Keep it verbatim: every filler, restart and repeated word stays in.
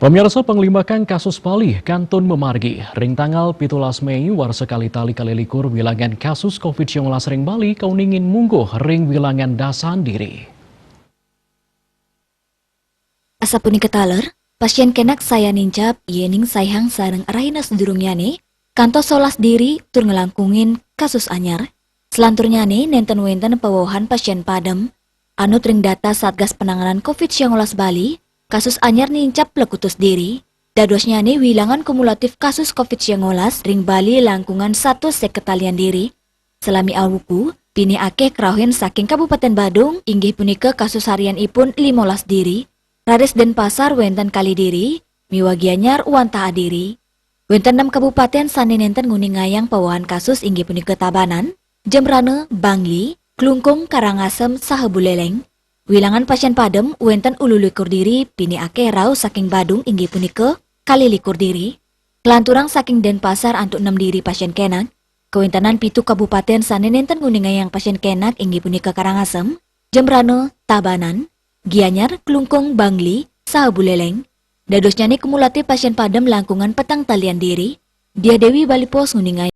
Pemirsa, panglimbakang kasus Bali kantun mamargi. Ring tanggal pitulas Mei warsa kalih tali kalih likur, wilangan kasus covid sembilan belas ring Bali kauningin mungguh ring wilangan dasan diri. Asapunika taler, pasien kenak sayan nincap, yening saihang sareng rahina sadurungnyane, kantos solas diri tur nglangkungin kasus anyar. Salanturnyane nenten wenten pawewehan pasien padem. Anut ring data Satgas Penanganan covid sembilan belas Bali, kasus anyar nincap plekutus diri. Dadosnyane wilangan kumulatif kasus covid sembilan belas ring Bali langkungan satus seket talian diri. Salami awuku, pinih akeh karauhin saking Kabupaten Badung, inggih punika kasus harianipun limolas diri. Raris Denpasar wenten kalih diri, miwah Gianyar wantah adiri. Wenten nem kabupaten sane nenten nguningayang pawewehan kasus, inggih punika Tabanan, Jembrana, Bangli, Klungkung, Karangasem, saha Buleleng. Wilangan pasien padem wenten ulu likur diri, pinih akeh rauh saking Badung, inggih punika kalih likur diri. Kalanturang saking Denpasar antuk nem diri pasien kenak, kawentenan pitu kabupaten sane nenten nguningayang pasien kenak, inggih punika Karangasem, Jembrana, Tabanan, Gianyar, Klungkung, Bangli, saha Buleleng. Dadosnyane kumulatif pasien padem langkungan petang talian diri. Diah Dewi, Bali Post, nguningayang